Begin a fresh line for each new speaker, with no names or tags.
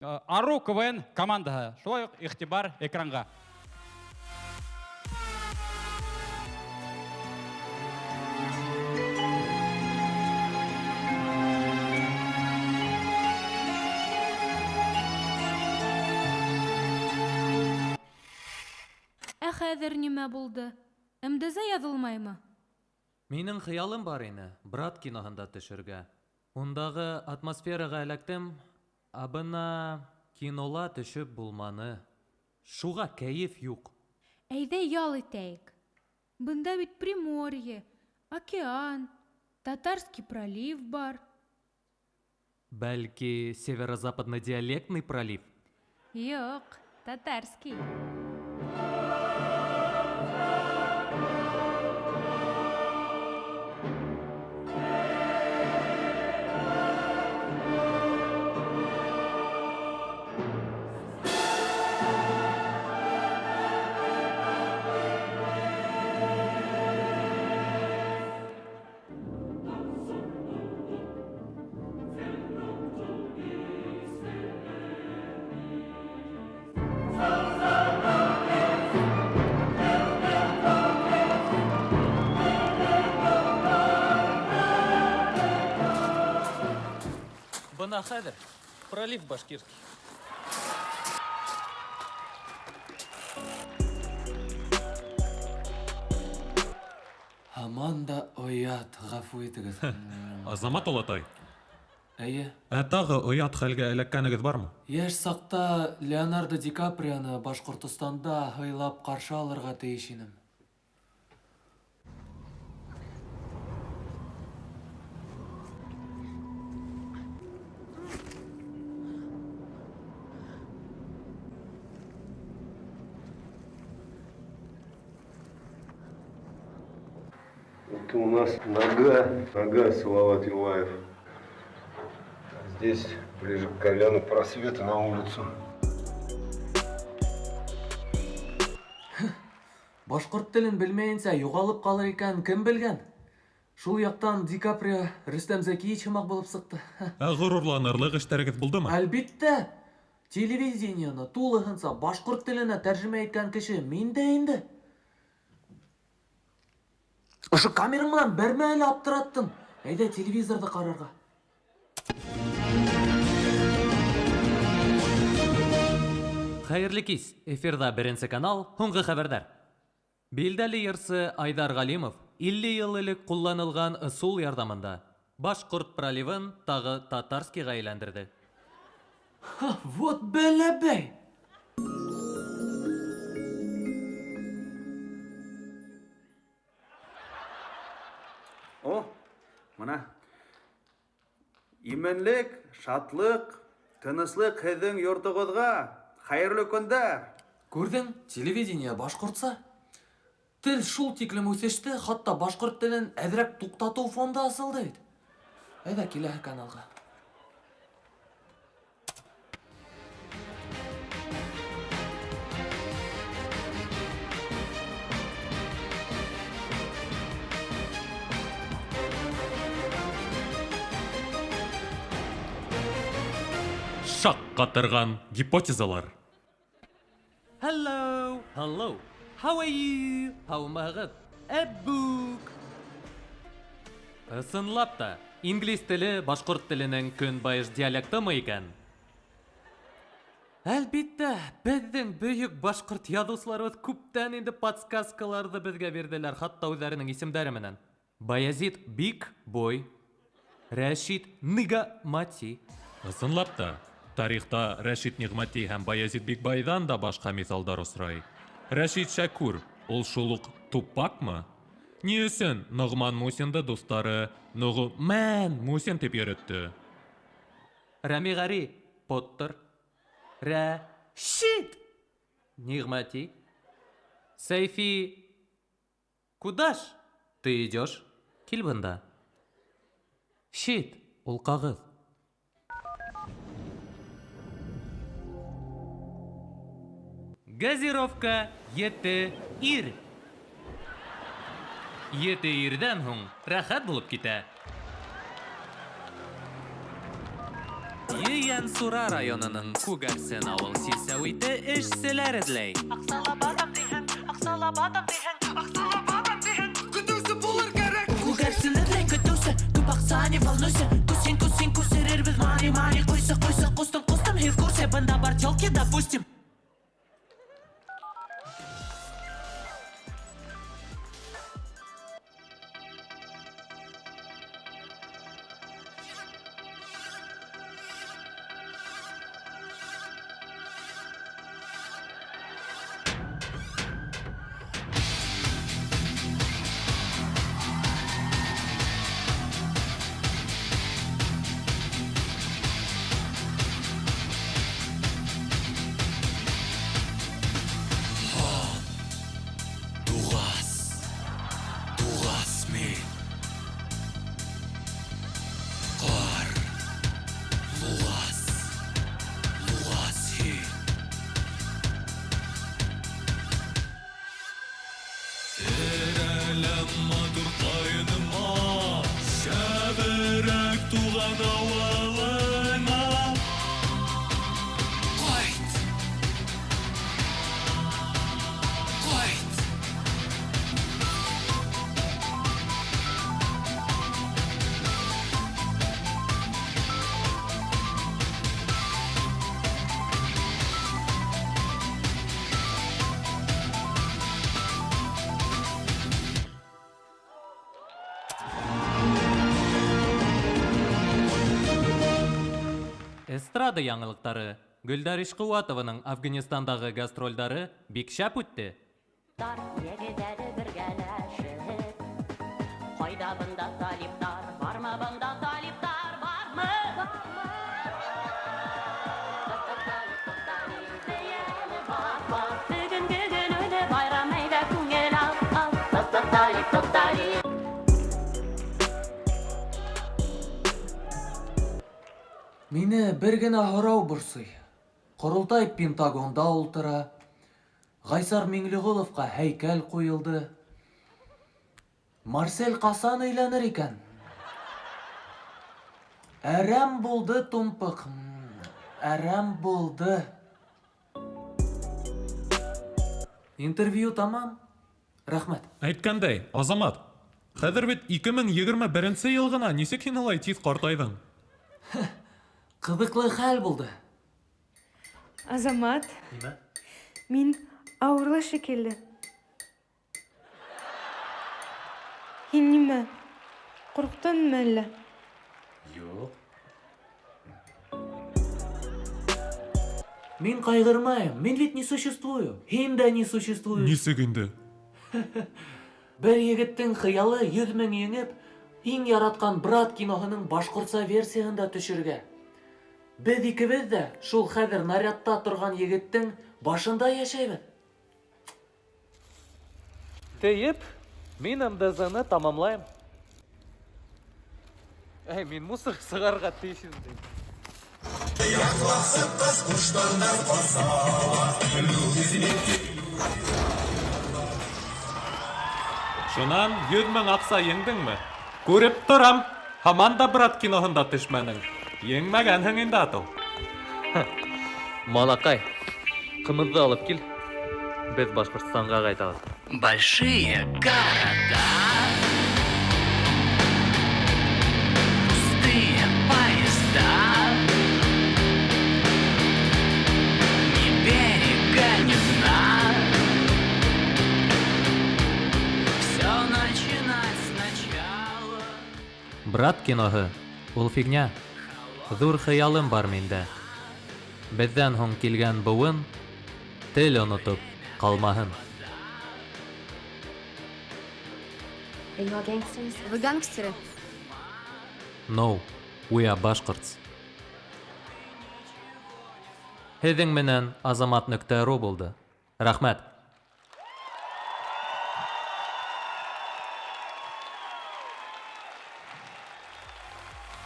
Ару КВН командаһы. Шулай уҡ иғтибар экранға.
Ә хәҙер нимә булды? МДЗ яҙылмаймы?
Минең хыялым бар ине, Брат киноһында төшөргә. Ундағы атмосфераға эләктем, ә бына кинола төшөп булманы. Шуға кәйеф юҡ.
Әйҙә ял итәйек. Бында бит Приморье, океан, Татарский пролив бар.
Бәлки, Северо-Западно-диалектный пролив?
Юҡ, Татарский.
Бына хәҙер пролив башкирский.
Һаман да оят, гафу итегез.
Азамат олатай,
Әйе.
ә тағы оят хәлгә эләккәнегеҙ бармы?
Яшь сакта Леонардо Ди Каприоны Башҡортостанда һыйлап ҡаршы алырға тейеш инем.
Это у нас нога, нога Салават Юлаев. Здесь, ближе к Коляну, просветы на улицу.
Башҡорт телен белмәйенсә юғалып ҡалыр икән, кем белгән? Шул яҡтан Ди Каприо Рөстәм Зәкиевич һымаҡ булып сыҡты.
Ә ғорурланырлыҡ эштәрегеҙ булдымы?
Әлбиттә, телевидениены тулыһынса башҡорт теленә тәржемә иткән кеше мин дә инде. Ошо камераң менән бәрмә әле аптыраттың. Әйҙә телевизорҙы ҡарарға.
Хәйерле кис. Эфирҙа Беренсе канал, һуңғы хәбәрҙәр. Билдәле йырсы Айҙар Ғәлимов 50 йыл элек ҡулланылған ысул ярҙамында Башҡорт проливын тағы татарскийға әйләндерҙе.
Ха, вот бәләбәй!
О, мына. Именлек, шатлыҡ, тыныслыҡ һеҙҙең йортоғоҙға. Хәйерле көндәр.
Күрҙең, телевидение башҡортса. Тел шул тиклем үҫеште, хатта башҡорт телен әҙерәк туҡтатыу фонды асылды бит. Әйҙә киләһе каналға.
Шаҡ ҡатырған гипотезалар.
Hello, hello. How are you? Һаумыһығыҙ? Әбүк. Ысынлап та, инглиз теле башҡорт теленең көнбайыш диалектымы икән? Әлбиттә, беҙҙең бөйөк башҡорт яҙыусыларыбыҙ күптән инде подсказкаларҙы беҙгә бирҙеләр, хатта үҙҙәренең исемдәре менән. Баязит Бик Бой, Рәшит Ниғмәти.
Ысынлап та, тарихта Рәшит Ниғмәти һәм Баязит Бикбайҙан да башҡа миҫалдар осрай. Рәшит Шәкүр, ул шул уҡ Тупакмы? Ни өсөн Ноғман Мусинды дуҫтары Ноғомән Мусин тип йөрөттө?
Рәми Ғәри Поттер, Рәшит Ниғмәти, Сәйфи Кудаш, ты идешь? Кил бында. Щит, ул ҡағыҙ. Газировка ете ир. Ете ирҙән һуң рәхәт булып китә. Йыйын. Түбән Сура районының Күгәрсен авыл сельсәүите эшселәр эзләй.
Аҡсала баҙам тиһәң, аҡсала баҙам тиһәң, аҡсала баҙам тиһәң, көтөүсе булыр кәрәк. Күгәрсен эҙләй көтөүсе, күп аҡса не волнуйся, күсен күсен күсерербеҙ, мани мани ҡуйсы ҡуйсы, ҡустым ҡустым, һин в курсе, бында бар тёлки, допустим.
Тугас, тугас мин. Ҡар, луғас, луғас һин. Терәләм матур ҡайыныма, шәберәк туған ауылыңа. Ҡайт! Ҡайт!
Эстрада яңылыҡтары. Гөлдар Ишҡыуатованың Афганистандағы гастролдары бик шәп үтте.
Егеҙҙәре бергәләшеп, ҡайҙа бында талиптар, бармы бында талиптар, бармы? Бөгөнгө көнө байрам, әйҙә күңел ал, ал. Талип, талип.
Мине бер генә һорау борсой. Ҡоролтай Пентагонда ултыра. Ғайсар Миңлеғоловҡа һәйкәл ҡуйылды. Марсель ҡасан өйләнер икән? Әрәм булды тумпыҡ. Әрәм булды. Интервью тамам. Рәхмәт.
Әйткәндәй, Азамат, хәҙер бит 2021 йыл ғына, нисек һин алай тиҙ ҡартайҙың?
Ҡыҙыҡлы хәл булды.
Азамат,
Нимә?
мин ауырлы шикелле. Һин нимә? Ҡурҡтыңмы әллә?
Юҡ.
Мин ҡайғырмайым. Мин ведь не существую. Һин дә не существуешь.
Нисек инде?
Бер егеттең хыялы 100 мең еңеп, иң яратҡан Брат киноһының башҡортса версияһында төшөргә. Беҙ икебеҙ ҙә шул хәҙер нарядта торған егеттең башында йәшәйбеҙ.
Тейеп, мин МДЗ-ны тамамлайым. Әй, мин мусор сығарырға тейеш инде.
Шунан 100 мең аҡса еңдеңме? Күреп торам, һаман да Брат киноһында төшмәнең. Еңмәгәнһең инде атыу.
Малаҡай, ҡымыҙҙы алып кил. Беҙ Башҡортостанға ҡайтабыҙ.
Большие города, пустые поезда, ни берега, ни дна. Все начинать сначала.
Брат киноһы ул фигня. Ҙур хыялым бар миндә. Беҙҙән һуң килгән быуын тел онотоп ҡалмаһын.
Вы гангстеры?
No, we are Bashkurts. Һеҙҙең менән Азамат.ру булды. Рәхмәт.